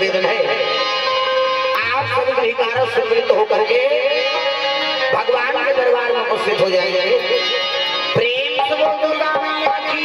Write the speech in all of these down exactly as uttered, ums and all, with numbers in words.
है। आप सभी के कारज सम्मिलित होकर के भगवान के दरबार में उपस्थित हो जाएंगे। प्रेम से बोल दुर्गा मैया की।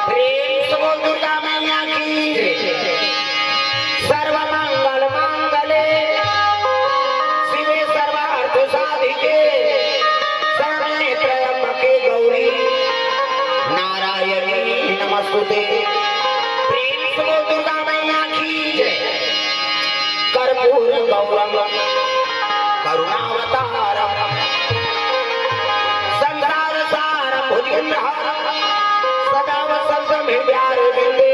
प्रेम से बोल दुर्गा मैया की। सर्वमंगल मांगल्ये शिवे सर्वार्थ साधिके शरण्ये त्र्यंबके गौरी नारायणी नमस्तुते। प्रेम से बोल दुर्गा मैया की। कर्पूर गौरम करुणावतारम संसार सारम भुजगेंद्रहारम सदा वसंतम हृदयारविंदे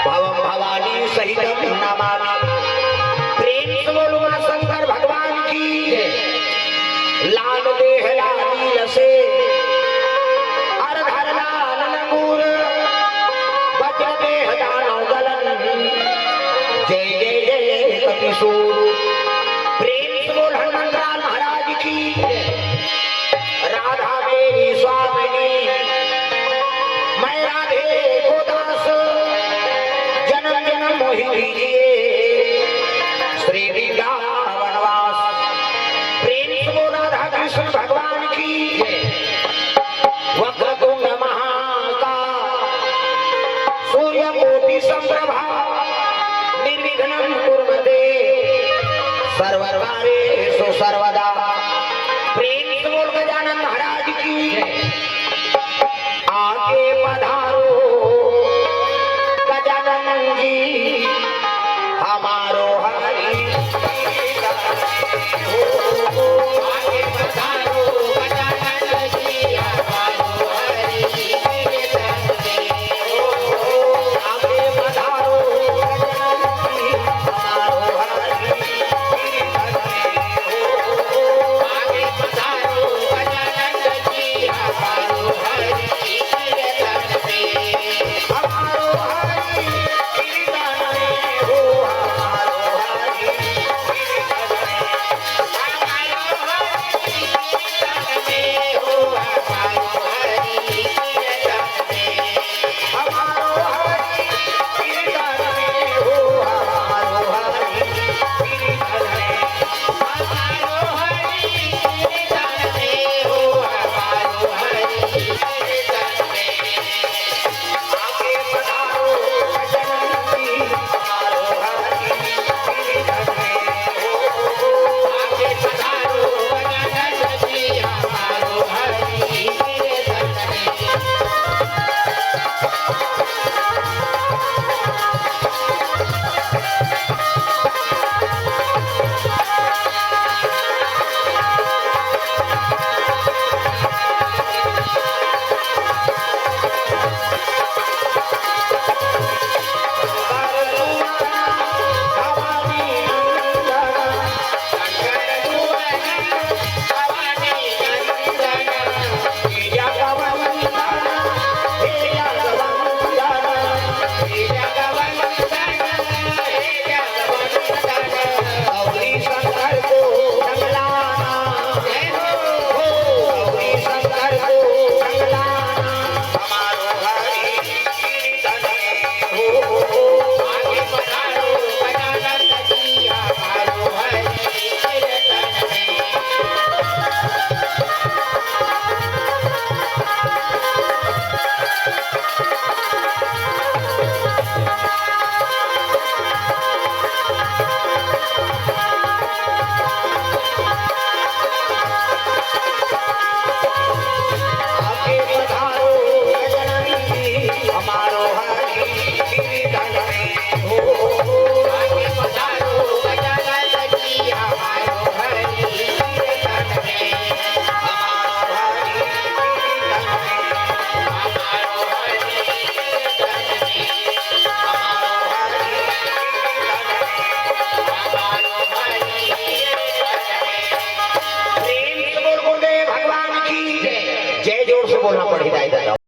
भवम भवानी सहितम नमामि। प्रेम से बोल उमा शंकर भगवान की। लाल देह लाल नील से अर धर लाल लंगूर वज्र देह दानव दलन जय जय जय कपिसूर। प्रेम से बोल हनुमंतलाल महाराज की। राधा मेरी स्वामिनी मैं राधे को दास जन्म जन्म मोहि कीजिए श्री वृंदावन वास। प्रेम से बोल राधा कृष्ण भगवान की। वक्रतुंड महाकाय सूर्यकोटि संप्रभा निर्विघ्नं कुरु मे देव सर्वकार्येषु सर्वदा।